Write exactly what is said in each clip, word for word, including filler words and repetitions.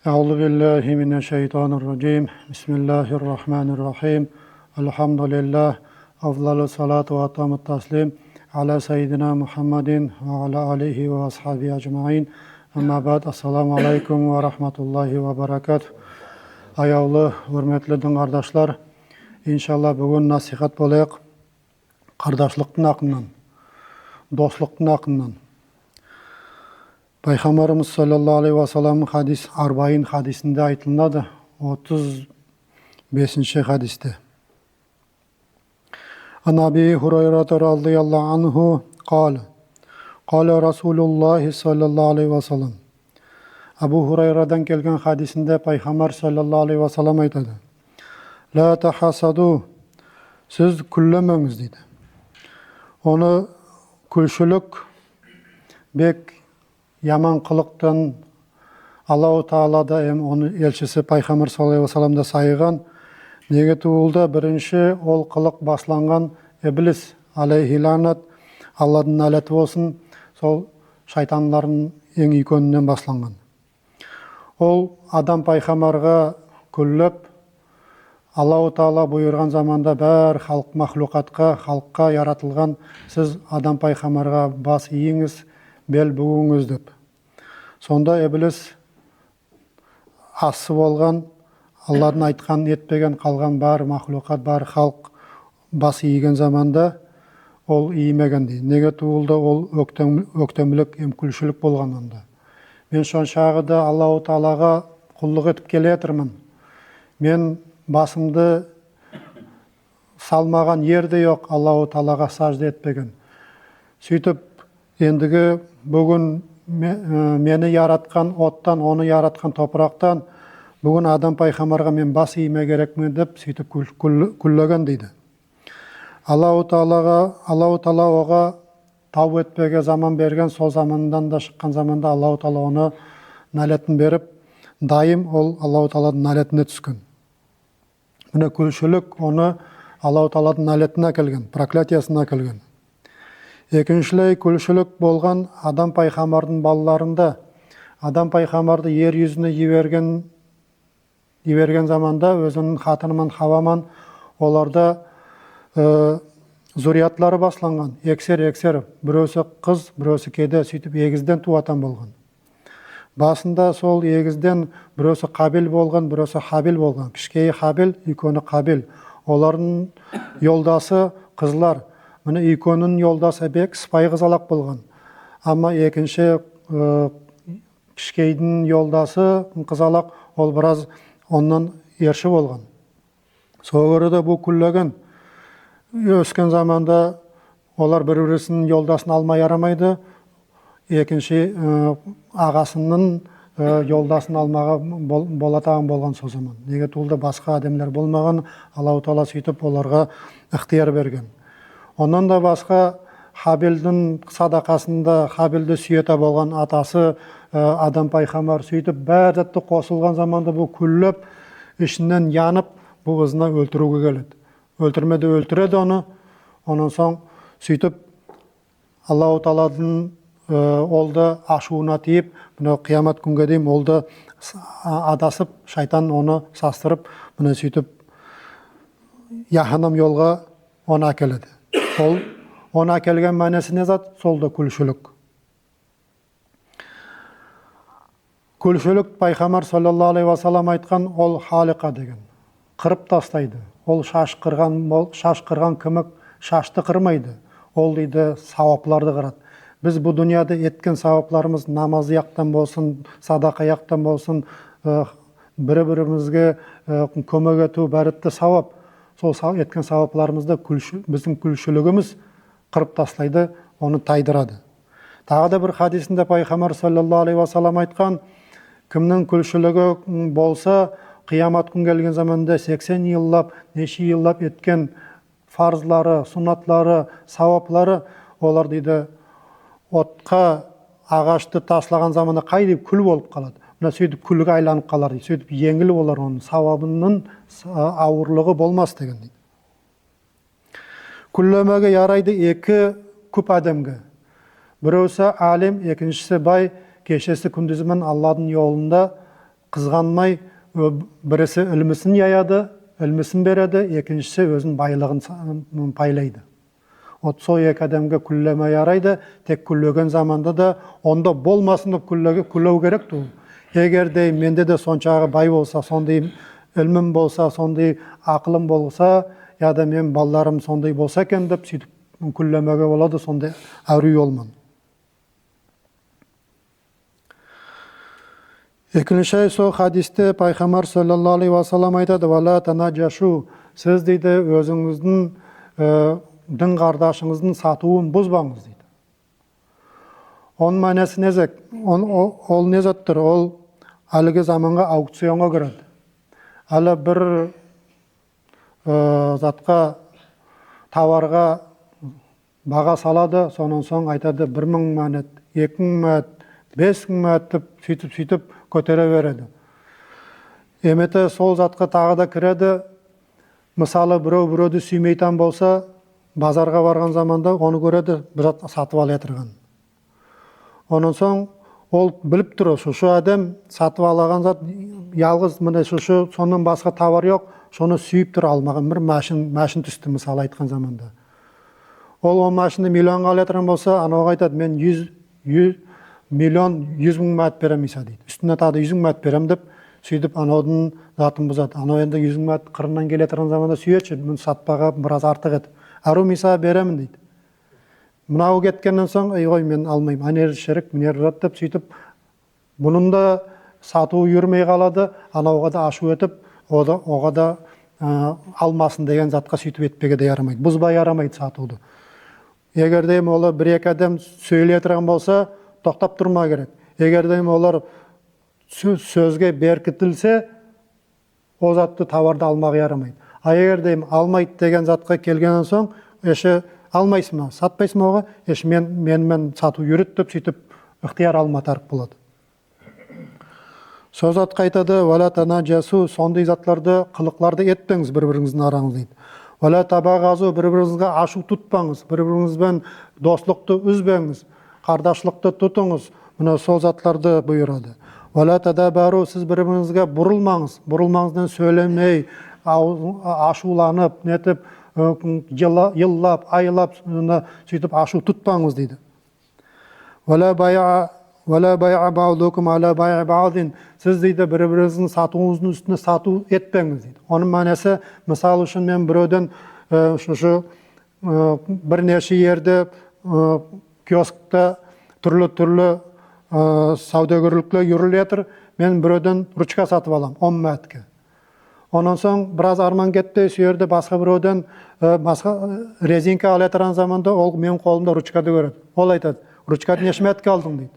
أعوذ بالله من الشيطان الرجيم. بسم الله الرحمن الرحيم. الحمد لله. أفضل الصلاة وأتم التسليم على سيدنا محمد وعلى آله وأصحابه أجمعين. أما بعد. السلام عليكم ورحمة الله وبركاته. Аявлы, оьрметли дин кардашлар, иншалла, буьгуьн насихат болаяк кардашлыктынъ акыннан, дослыктынъ акыннан. Пайхамбарымыз саллаллаху алейхи ва саллам хадис, Арбаин хадисинде айтылынады, отыз бесинши хадисте. عن أبي هريرة رضي الله عنه قال: قال رسول الله صلى الله عليه وسلم. Абу Хурайрадан келген хадисинде Пайхамбар саллаллаху алейхи ва саллам айтады: لا تحاسدوا, сиз куьнлеменъиз, дейди. Оны куьншилик бек яман кылыктан Аллаху Таала да эм оны элшиси Пайхамбар саллаллаху алейхи ва саллам да сайган. Неге тувыл да, биринши ол кылык басланган Иблис алейхи лаънат, Алладынъ наьлети болсын, сол шайтанлардынъ энъ уьйкениннен басланган. Ол Адам пайхамбарга куьнлеп, Аллаху Таала буйырган заманда баьри халк, махлукатка, халкка яратылган, сиз Адам пайхамбарга бас ийинъиз, бел буьгинъиз деп. Сонда Иблис ассы болган, Алладынъ айтканын этпеген, калган баьри махлукат, баьри халк бас ийген заманда ол иймеген, дейди. Неге тувыл да, ол оьктем-, оьктемлик эм куьншилик болган онда. Мен сонша да Аллаху Таалага куллык этип келеятырман. Мен басымды салмаган ер де йок Аллаху Таалага сажда этпеген. Суьйтип, эндиги буьгуьн ме-, э, мени яраткан оттан, оны яраткан топырактан буьгуьн Адам пайхамбарга мен бас ийме керекпен деп, суьйтип куьн-, куьн-, куьнлеген, дейди. Аллаху Таалага, Аллаху Таала ога тавба этпеге заман берген, сол заманнан да шыккан заманда Аллаху Таала оны наьлетин берип, дайым ол Аллаху Тааладынъ наьлетине туьскен. Мине, куьншилик оны Аллаху Тааладынъ наьлетине аькелген, проклятиясына аькелген. Экиншилей, куьншилик болган Адам пайхамбардынъ балаларында. Адам пайхамбарды ер юзине йиберген, йиберген заманда оьзининъ хатыны ман Хава ман оларда, э, зуриятлары басланган. Экисер, экисер, биреси кыз, биреси кеде, суьйтип эгизден туватаган болган. Басында сол эгизден биреси Кабил болган, биреси Хабил болган. Кишкейи Хабил, уьйкени Кабил. Олардынъ йолдасы кызлар. Мине, уьйкенининъ йолдасы бек сыпайы кызалак болган. Ама экинши, э, кишкейдинъ йолдасы кызалак, ол бираз оннан эрши болган. Сога коьре де бу куьнлеген. Оьскен заманда олар бир-бирисининъ йолдасын алма ярамайды. Экинши, э, агасынынъ, э, йолдасын алмага бол-, болатаган болган сол заман. Неге тувыл да, баска аьдемлер болмаган, Аллаху Таала суьйтип оларга ыхтыяр берген. Оннан да баска, Хабилдинъ садакасында Хабилди суьетаган болган атасы, э, Адам пайхамбар, суьйтип баьри затты косылган заманда бу куьнлеп, ишиннен янып, бу ызына оьлтируьвге келеди. Оьлтирме де оьлтиреди оны. Оннан сонъ суьйтип Аллаху Тааладынъ, э, ол да ашувына тийип, мине, кыямат куьнге дейим ол да с-, а-, адасып, шайтан оны састырып, мине, суьйтип яханнем йолга оны аькеледи. Ол, оны аькелген маьнеси не зат? Сол да куьншилик. Куьншилик, Пайхамбар саллаллаху алейхи ва саллам айткан, ол халика деген. Кырып таслайды. Ол шаш кырган бол-, шаш кырган кимик шашты кырмайды. Ол, дейди, савапларды кырады. Биз бу дуныяда эткен савапларымыз, намаз яктан болсын, садака яктан болсын, э, бир-биримизге, э, коьмек этуьв, баьри де савап. Сол са-, эткен савапларымызды куьнши-, бизим куьншилигимиз кырып таслайды, оны тайдырады. Тагы да бир хадисинде Пайхамбар саллаллаху алейхи ва саллам айткан, кимнинъ куьншилиги, м, болса, кыямат куьн келген заманда сексен йыллап, неше йыллап эткен фарзлары, суннатлары, саваплары, олар, дейди, отка агашты таслаган заманда кайдай куьл болып калады. Мине, суьйтип куьлге айланып калар, дейди. Суьйтип енъил болар онынъ савабынынъ, а, авырлыгы болмас деген, дейди. Куьнлемеге ярайды эки куьп аьдемге. Биревси алим, экиншиси бай, кешеси куьндизи мен Алладынъ йолында Кызганмай, бириси илмисин яяды, илмисин береди, экиншиси оьзининъ байлыгын пайлайды. Вот сол эки аьдемге куьллеме ярайды, тек куьллеген заманда да онда болмасын деп куьллев керек тувыл. Эгер де менде де сонша бай болса, сондай илмим болса, сондай акылым болса, я да меним балаларым сондай болса экен деп суьйтип куьллемеге болады, сондай аьруьв ол ман. Экинши ай, сол хадисте Пайхамбар саллаллаху алейхи ва саллам айтады: «Ва ла танаджашу». Сиз, дейди, оьзинъиздинъ дин кардашынъыздынъ сатувын бузбанъыз, дейди. Онынъ маьнеси не зат? Ол не заттыр? Ол аьлиги заманга аукционга киреди. Аьли бир затка, товарга бага салады, соннан сонъ айтады: «Бир мынъ маьнет, эки мынъ маьнет, бес мынъ маьнет», — деп суьйтип-суьйтип коьтере береди. Эм де сол затка тагы да киреди. Мысалы, бирев биревди суьймейтаган болса, базарга барган заманда оны коьреди, бир зат сатып алаятырган. Оннан сонъ ол билип тур, сосы аьдем сатып алаган зат ялгыз, мине, сосы, соннан баска товар йок, соны суьйип тур алмага, бир машин, машин туьсти, мысалы айткан заманда. Ол, ол машинди миллионга алаятырган болса, анавга айтады: «Мен юз, юз, миллион юз мынъ маьнет беремен сага», — дейди. «Уьстине тагы да юз мынъ маьнет беремен», — деп, суьйтип анавдынъ затын бузады. Анав энди юз мынъ маьнет кырыннан келеятырган заманда суьеди ше, муны сатпага бираз артык эди. «Аьруьв, мен сага беремен», — дейди. Мынав кеткеннен сонъ: «Эй, кой, мен алмайман, анери ширик, минери бузады», — деп суьйтип, мунынъ да сатувы юрмей калады, анавга да ашув этип, о да, ога да, аь, алмасын деген затка суьйтип этпеге де ярамайды, бузбага ярамайды сатувды. Эгер де олар бир-эки аьдем соьйлеятырган болса, токтап турмага керек. Эгер де олар соь-, соьзге беркитилсе, ол затты, товарды алмага ярамайды. А эгер де алмайды деген затка келгеннен сонъ, эше, «Алмайсынъма, сатпайсынъма ога, эше, мен, мен, мен сатув юрит», — деп суьйтип ыхтыяр алма тарык болады. Сол затка айтады: «Ва ла танаджасу», сондай затларды, кылыкларды этпенъиз бир-биринъиздинъ аранъызда, дейди. «Ва ла табагазу», бир-биринъизге ашув тутпанъыз, бир-биринъиз бен дослыкты уьзбенъиз, кардашлыкты тутынъыз. Мине сол затларды буйырады. «Ва ла тадабару», сиз бир-биринъизге бурылманъыз, бурылманъыз деген соьйлемей, ав-, ашувланып, нетип, ы, йыла-, йыллап, айлап, мине суьйтип ашув тутпанъыз, дейди. «Ва ла байъа, ва ла байъа баъдукум аля байъи баъдин». Сиз, дейди, бир-биринъиздинъ сатувынъыздынъ уьстине сатув этпенъиз, дейди. Онынъ маьнеси, мысал уьшин, мен биревден, ы, сосы, ы, бир неше ерде, ы, киоскта туьрли-туьрли, ы, савдагерликлер юрилеятыр, мен биревден ручка сатып аламан он маьнетке. Оннан сонъ бираз арман кетпей, сол ерде баска биревден, ы, баска, ы, резинка алаятырган заманда ол меним колымда ручкады коьреди. Ол айтады: «Ручкады неше маьнетке алдынъ?» — дейди.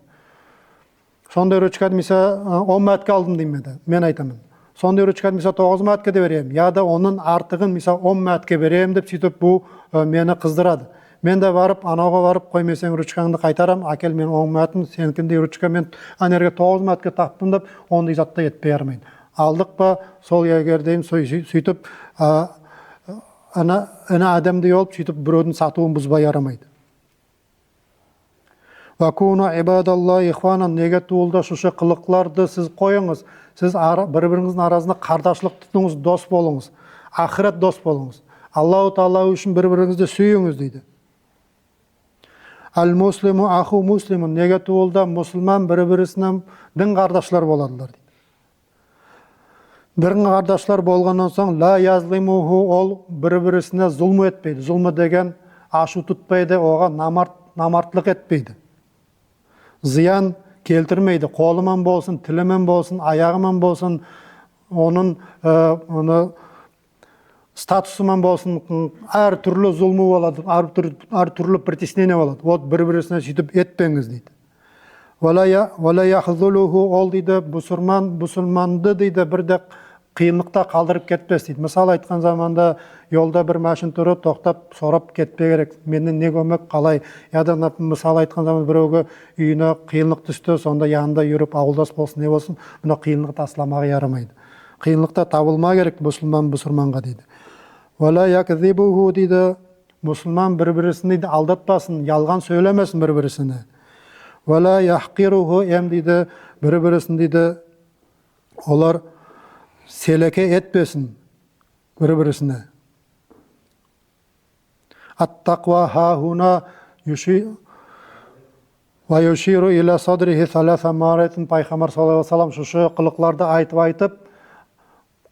«Сондай ручкады, мисал, ы, он маьнетке алдым», — деймен де, мен айтаман. «Сондай ручкады, мисал, тогыз маьнетке де беремен, я да онынъ артыгын, мисал, он маьнетке беремен», — деп суьйтип бу, ы, мени кыздырады. Мен де барып, анавга барып: «Кой, мен сенинъ ручканъды кайтараман, аькел, мен он маьнетим, сеникиндей ручка мен анерге тогыз маьнетке таптым», — деп, ондай затты этпеге ярамайды. Алдыкпа, сол эгер де суьй-, суьй-, суьйтип, а, ана, ана аьдемдей болып, суьйтип биревдинъ сатувын бузбага ярамайды. «Ва куну ибадаллахи ихванан», неге тувыл да сосы кылыкларды сиз койынъыз. Сиз ара-, бир-биринъиздинъ арасында кардашлык тутынъыз, дос болынъыз. Ахырет дос болынъыз. Аллаху Таала уьшин бир-биринъизди суьйинъиз, дейди. «Аль-муслиму аху муслимун», неге тувыл да мусылман бир-бирисине дин кардашлар боладылар, дейди. Дин кардашлар болганнан сонъ, «ла язлимуху», ол бир-бирисине зулмы этпейди. Зулмы деген ашув тутпайды, ога намарт-, намартлык этпейди. Зыян келтирмейди. Колы ман болсын, тили мен болсын, аягы ман болсын, онынъ, ы, оны статусы ман болсын, аьр туьрли зулмы болады, аьр туьр-, аьр туьрли притеснение болады. Вот бир-бирисине суьйтип этпенъиз, дейди. «Ва ла я-, ва ла яхзулуху», ол, дейди, бусырман бусырманды, дейди, бир де кыйынлыкта калдырып кетпес, дейди. Мысал айткан заманда, йолда бир машин турып, токтап, сорап кетпеге керек: «Меннен не коьмек, калай?» Я да, нап-, мысал айткан заманда, биревге уьйине кыйынлык туьсти, сонда янында юрип, авылдас болсын, не болсын, мына кыйынлыкты тасламага ярамайды. Кыйынлыкта табылмага керек бусырман бусырманга, дейди. «Ва ла якзибуху», дейди, мусылман бир-бирисин, дейди, алдатпасын, ялган соьйлемесин бир-бирисине. «Ва ла яхкируху», эм, дейди, бир-бирисин, дейди, олар селеке этпесин бир-бирисине. Ат-таква хахуна юши-, ва юширу иля садрихи саляса марратин. Пайхамбар саллаллаху алейхи ва саллам шушы кылыкларды айтып-айтып,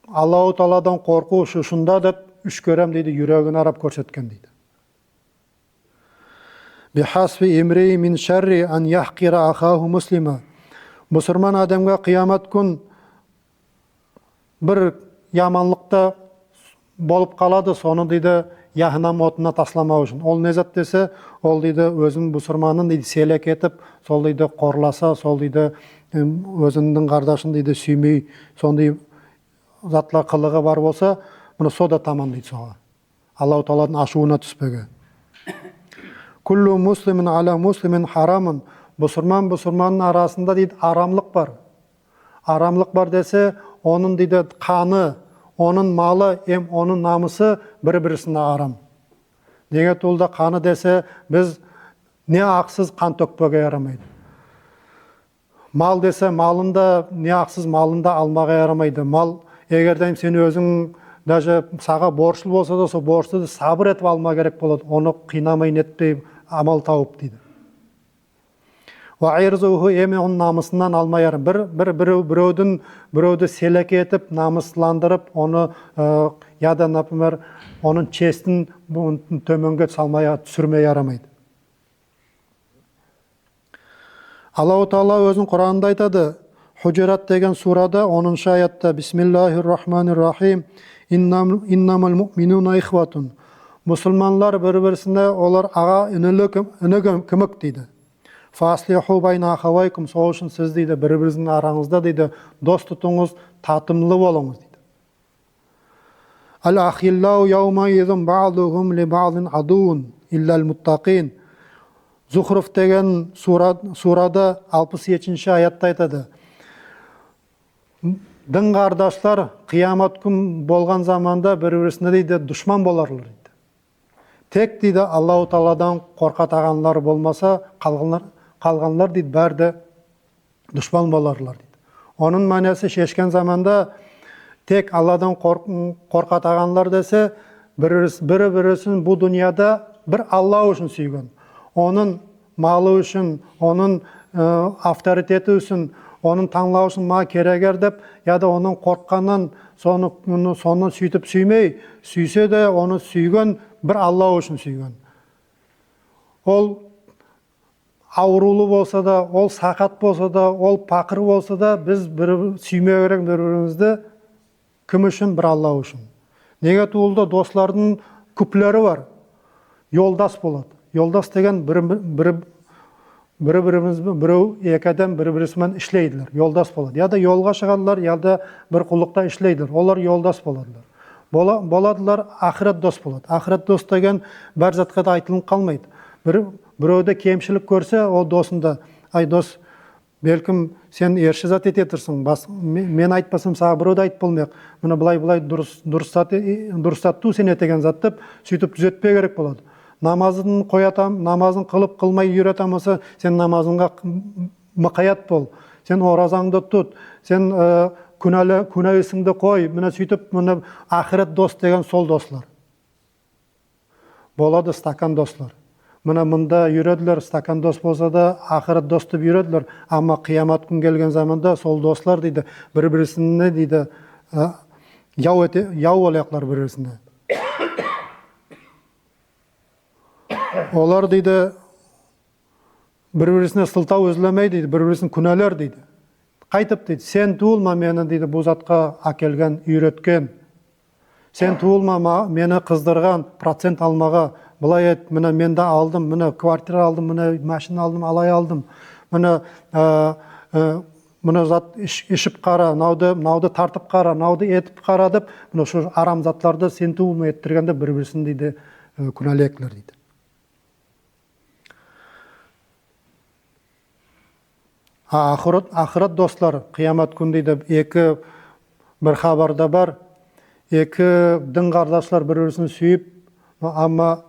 Аллаху Тааладан коркув шушында деп уьш кере дейди, юрегин арап коьрсеткен дейди. Бихасби имриин мин шарри ан яхкира ахаху муслима. Бусырман аьдемге кыямат куьн бир яманлык та болып калады, соны дейди, яханнам отына тасламав уьшин. Ол не зат десе, ол дейди, оьзин бусырманын дейди, селеке этип, сол дейди, корласа, сол дейди, эм, оьзининъ кардашын дейди, суьймей, сондай затлар кылыгы бар болса, мине, со да таман дейди сога. Аллаху Тааладынъ ашувына туьспеге. Куллу муслимин аля муслимин харамун. Бусырман бусырманнынъ арасында дейди, арамлык бар. Арамлык бар десе, онынъ дейди, каны, онынъ малы эм онынъ намысы бир-бирисине арам. Неге тувыл да каны десе, биз не аксыз кан тоькпеге ярамайды. Мал десе, малын да, не аксыз малын да алмага ярамайды. Мал, эгер де сен оьзинъ, даже сага борышлы болса да, сол борышты да сабыр этип алма керек болады. Оны кыйнамай, нетпей, амал тавып дейди. Ва ирзуху, эм онынъ намысыннан алма ярам. Бир, бир, бирев, биревдинъ, биревди селеке этип, намысландырып, оны, э, я да, например, онынъ честин бу-, тоьменге салмай, туьсирмеге ярамайды. Аллаху Таала оьзининъ Куранында айтады, Хужурат деген сурада, оныншы аятта, Бисмиллахир рахманир рахим. Иннам-, иннамал муъминуна ихватун. Мусылманлар бир-бирисине олар ага-инили ким-, ини ким-, кимик дейди. Фа аслиху байна ахавайкум, сол уьшин сиз дейди, бир-биринъиздинъ аранъызда дейди, дос тутынъыз, татымлы болынъыз дейди. Ал ахиллау яумаизин баъдухум ли баъдин адувун иллал муттакин. Зухруф деген сура-, сурада алпыс етинши аятта айтады. Дин кардашлар кыямат куьн болган заманда бир-бирисине дейди, душпан боларлар дейди. Тек дейди, Аллаху Тааладан коркатаганлар болмаса, калганлар, калганлар дейди, баьри де душпан боларлар дейди. Онынъ маьнеси шешкен заманда тек Алладан корк-, коркатаганлар десе, бир-, бир-бирисин бу дуныяда бир Алла уьшин суьйген. Онынъ малы уьшин, онынъ, э, авторитети уьшин, онынъ танълавы уьшин мага керегер деп, я да оннан коркканнан, соны, соны суьйтип суьймей, суьйсе де, оны суьйген бир Алла уьшин суьйген. Ол авырувлы болса да, ол сакат болса да, ол пакыр болса да, биз бир суьймеге керек бир-биримизди. Ким уьшин? Бир Алла уьшин. Неге тувыл да, дослардынъ куьплери бар. Йолдас болады. Йолдас деген бир, бир, бир-биримиз, бирев, эки аьдем бир-бириси мен ислейдилер. Йолдас болады. Я да йолга шыгадылар, я да бир куллыкта ислейдилер. Олар йолдас боладылар. Бола-, боладылар, ахырет дос болады. Ахырет дос деген баьри затка да айтылынып калмайды. Бир, биревде кемшилик коьрсе, ол досында, ай, дос, белким сен эрши зат эте турсынъ, бас-, ме-, мен айтпасам, сага бирев де айтып болмаяк. Мине, былай, былай дурыс, дурыс зат, э, дурыс зат тувыл сен этеген зат деп, суьйтип туьзетпеге керек болады. Намазын коятам, намазын кылып, кылмай юретем болса, сен намазынъа мукаят бол. Сен оразанъды тут. Сен, э, куьнали, куьна исинъди кой. Мине, суьйтип, мине, ахырет дос деген сол дослар. Болады стакан дослар. Мине, мунда юредилер, стакан дос болса да, ахырет дос деп юредилер. Ама кыямат куьн келген заманда сол дослар дейди, бир-бирисине дейди, э, яв эте-, яв болаяклар бир-бирисине. Олар дейди, бир-бирисине сылтав излемей дейди, бир-бирисин куьналар дейди. Кайтип дейди, сен тувылма мени дейди, бу затка аькелген, уьйреткен. Сен тувылма ма-, мени кыздырган процент алмага. Былай эт, мине, мен де алдым, мине, квартира алдым, мине, машина алдым, алай алдым. Мине, э, э, мына зат иш-, ишип кара, мынавды, мынавды тартып кара, мынавды этип кара деп, мине, шу арам затларды сен тувылма эттиргенде бир-бирисин дейди, э, куьналаяклар дейди. А ахырет, ахырет дослар, кыямат куьн дейди, эки, бир хабарда бар, эки дин кардашлар бир-бирисин суьйип, ама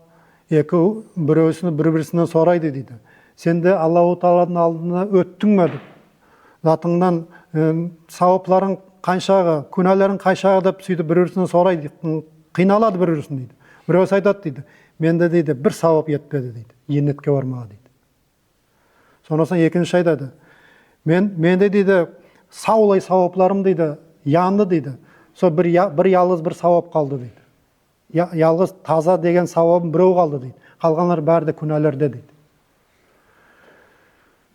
эки, биревси бир-бирисиннен сорайды дейди. Сен де Аллаху Тааладынъ алдына оьттинъме деп. Затынънан, э, савапларынъ кайшагы, куьналарынъ кайшагы деп суьйтип бир-бирисиннен сорайды, кыйналады бир-бирисин дейди. Биревси айтады дейди, менде дейди, бир савап етпеди дейди, еннетке бармага дейди. Соннан сонъ экиншиси айтады, мен, менде дейди, савлай савапларым дейди, янды дейди. Сол бир я-, бир ялгыз бир савап калды дейди. Я-, ялгыз таза деген савабым бирев калды дейди. Калганлар баьри де куьналарда дейди.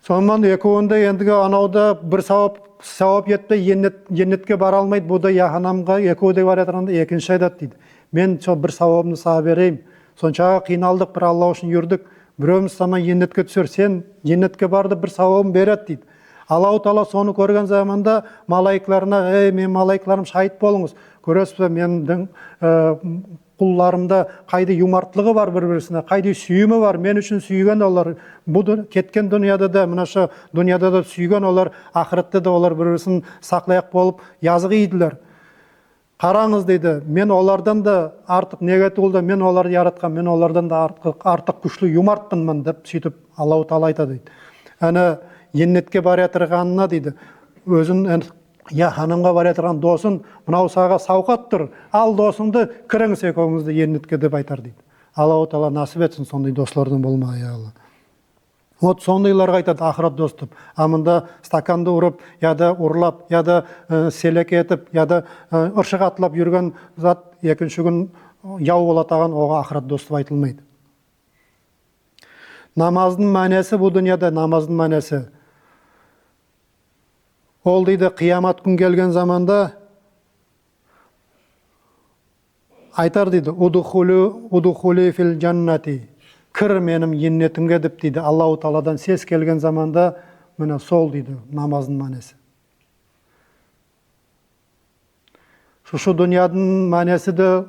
Соны ман экевинде эндиги анавда бир савап, савап етпей еннет-, еннетке бара алмайды, бу да яханнемге, экеви де бара ятырганда экиншиси айтады дейди. Мен сол бир савабымды сага берейим. Соншагы кыйналдык, бир Алла уьшин юрдик. Биревимиз сама еннетке туьсер, сен еннетке бар деп бир савабын береди дейди. Аллаху Таала соны коьрген заманда малайикларына, эй, меним малайикларым, шайыт болынъыз. Коьресиз бе, меним, аь, кулларымда кайдай юмартлыгы бар бир-бирисине, кайдай суьйими бар, мен уьшин суьйген олар. Бу ду-, кеткен дуныяда да, мына шу дуныяда да суьйген олар, ахыретте де олар бир-бирисин саклаяк болып язык ийдилер. Каранъыз дейди, мен олардан да артык, неге тувыл да мен оларды яраткан, мен олардан да артык, артык куьшли юмартпан мен деп суьйтип Аллаху Таала айтады дейди. Ана еннетке бара ятырганына дейди, оьзин, ана, яханнемге бара ятырган досын, мынав сага савкат тур, ал досынъды, киринъиз экевинъиз де еннетке деп айтар дейди. Аллаху Таала насип этсин сондай дослардан болмага, я Алла. Вот сондайларга айтады ахырет дос деп. А мунда стаканды урып, я да урлап, я да, аь, селеке этип, я да, аь, ыршык атлап юрген зат экинши куьн яв болатаган, ога ахырет дос деп айтылмайды. Намаздынъ маьнеси, бу дуныяда намаздынъ маьнеси. Ол дейди, кыямат куьн келген заманда айтар дейди, удхулу, удхули фил джаннати, кир меним еннетиме деп дейди. Аллаху Тааладан сес келген заманда, мине сол дейди намаздынъ маьнеси. Шу, шу дуныядынъ маьнеси де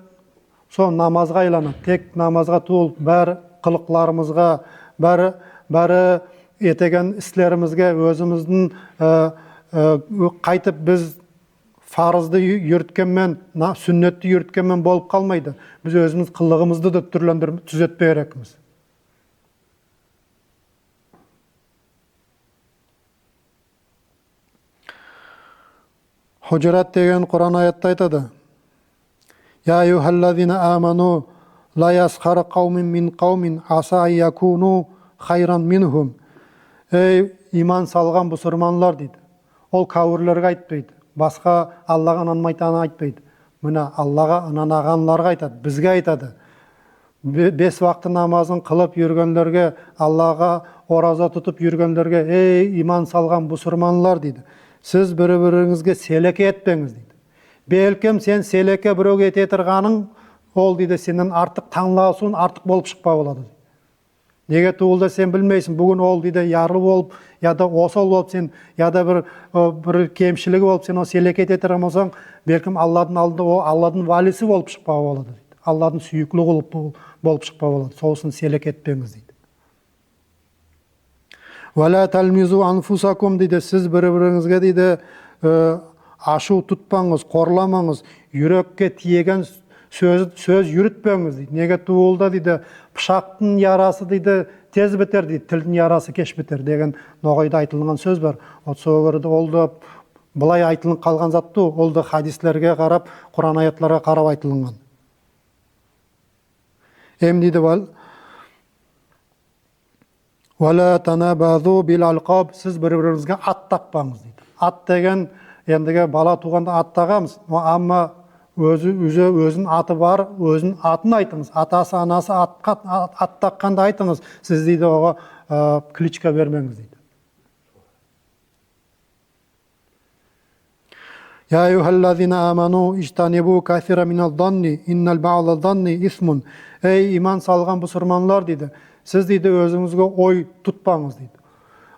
сол намазга айланады. Тек намазга тувыл, бар кылыкларымызга, бар, бар этеген ислеримизге, оьзимиздинъ, аь, аь, кайтип биз фарызды ю-, юриткен мен, на-, суьннетти юриткен мен болып калмайды. Биз оьзимиз кылыгымызды да туьрлендирип, туьзетпеге керекпиз. Хужурат деген Куран аятта айтады. Я айюхаллазина аману ла ясхар кавмун мин кавмин аса ан якуну хайран минхум. Эй, иман салган бусырманлар дейди. Ол каьвирлерге айтпайды. Баска Аллага ынанмайтаганга айтпайды. Мине, Аллага ынанаганларга айтады, бизге айтады. Бе-, бес вакты намазын кылып юргенлерге, Аллага ораза тутып юргенлерге, эй, иман салган бусырманлар дейди. Сиз бир-биринъизге селеке этпенъиз дейди. Белким сен селеке биревге эте турганынъ, ол дейди, сеннен артык танъласув, артык болып шыкпага болады дейди. Неге тувыл да сен билмейсинъ, буьгуьн ол дейди, ярлы болып, я да осал болып сен, я да бир, аь, бир кемшилиги болып сен оны селеке эте турган болсанъ, белким Алладынъ алдында ол Алладынъ валиси болып шыкпага болады дейди. Алладынъ суьйикли кулы бол-, болып шыкпага болады. Сол уьшин селеке этпенъиз дейди. Ва ла талмизу анфусакум дейди, сиз бир-биринъизге дейди, аь, ашув тутпанъыз, корламанъыз, юрекке тиеген соьз, соьз юритпенъиз дейди. Неге тувыл да дейди, пышактынъ ярасы дейди, тез битер дейди, тилдинъ ярасы кеш битер деген ногайда айтылынган соьз бар. Вот сол ерде ол да былай айтылынып калган зат тувыл, ол да хадислерге карап, Куран аятларга карап айтылынган. Эм дейди, вал-, «Ва ла танабазу бил алкаб», сиз бир-биринъизге ат такпанъыз дейди. Ат деген, эндиги бала тувганда ат тагамыз. Но амма оьзи, оьзи, оьзининъ аты бар, оьзининъ атын айтынъыз. Атасы, анасы атка, ат, ат такканды айтынъыз. Сиз дейди ога, аь, кличка берменъиз дейди. «Я айюхаллазина аману ижтанибу касиран миназ-занни, инна баъдаз-занни исмун». Эй, иман салган бусырманлар дейди. Сиз дейди, оьзинъизге ой тутпанъыз дейди.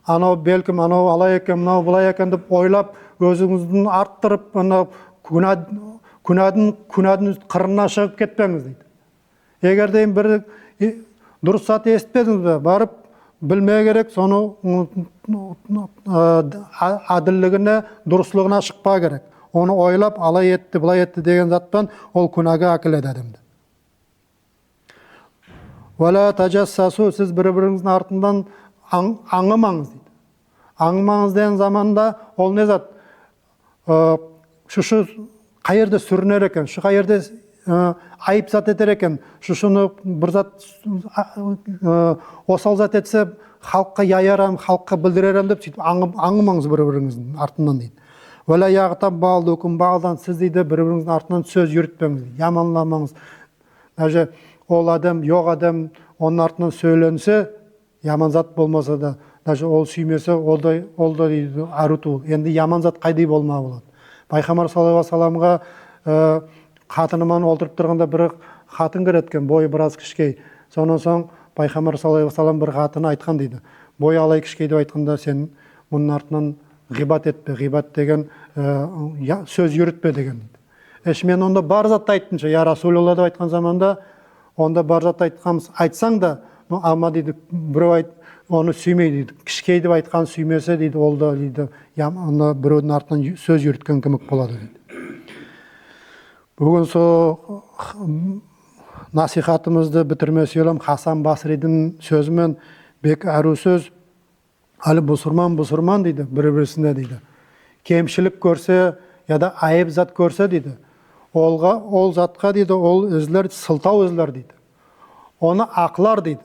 Анав, белким анав алай экен, мынав былай экен деп ойлап, оьзинъиздинъ арттырып, ана куьна-, куьнадынъ, куьнадынъ кырына шыгып кетпенъиз дейди. Эгер де бир, и, дурыс зат эситпединъиз бе, барып билмеге керек, соны, м, м, а, а, аьдиллигине, дурыслыгына шыкпага керек. Оны ойлап, алай этти, былай этти деген заттан ол куьнага аькеледи аьдемди. «Ва ла тажассасу», сиз бир-биринъиздинъ артыннан анъ-, анъыманъыз дейди. Анъыманъыз деген заманда ол не зат? Аь, Шушы кай ерде суьринер экен, шу кай ерде, аь, айып зат этер экен, шушыны бир зат, аь, осал зат этсе, халкка яяр эм, халкка билдирер эм деп, суьйтип анъы-, анъыманъыз бир-биринъиздинъ артыннан дейди. «Ва ла ягътаб баъдукум баъдан», сиз дейди, бир-биринъиздинъ артыннан соьз юритпенъиз, яманламанъыз. Даже ол аьдем, йок аьдем, онынъ артыннан соьйленсе, яман зат болмаса да, даже ол суьймесе, ол да, ол да дейди, ару тувыл. Энди яман зат кайдай болмага болады? Пайхамбар саллаллаху алейхи ва салламга, аь, хатыны ман олтырып турганда бир хатын киреди экен, бойы бираз кишкей. Соннан сонъ Пайхамбар саллаллаху алейхи ва саллам бир хатынына айткан дейди: «Бойы алай кишкей», — деп айтканда, «Сен мунынъ артыннан гыйбат этпе, гыйбат деген, аь, я-, соьз юритпе», — деген дейди. «Эш, мен онда бар затты айттым ша, я Расулулла», — деп айткан заманда, «Онда бар затты айтканмысынъ, айтсанъ да, ну, ама, — дейди, — бирев айт-, оны суьймей, — дейди, — кишкей деп айтканын суьймесе, — дейди, — ол да, — дейди, — ям-, онда биревдинъ артыннан ю-, соьз юриткен кимик болады», — дейди. Буьгуьн сол насихатымызды битирмеге суьемен Хасан Басридинъ соьзи мен, бек ару соьз. Аьли бусырман, бусырман дейди, бир-бирисине дейди, кемшилик коьрсе, я да айып зат коьрсе дейди, олга, ол затка дейди, ол излер сылтав излер дейди. Оны аклар дейди.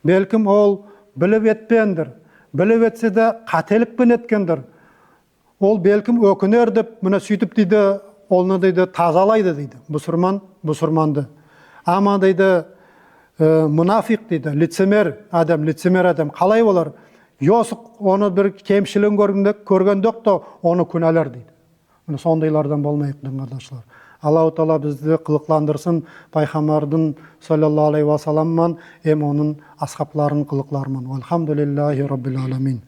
Белким ол билип этпегендир. Билип этсе де, кателик пен эткендир. Ол белким оькинер деп, мине суьйтип дейди, оны дейди, тазалайды дейди. Бусырман бусырманды. Ама дейди, аь, мунафик дейди, лицемер аьдем, лицемер аьдем калай болар? Йосык, оны бир кемшилигин коьргенде, коьргенде ок та, оны куьналар дейди. Мине сондайлардан болмайык, дин кардашлар. Аллаху Таала бизди кылыкландырсын Пайхамбардынъ саллаллаху алейхи ва саллам ман эм онынъ асхабларынынъ кылыклары ман. Валхамдулиллахи раббил аламин.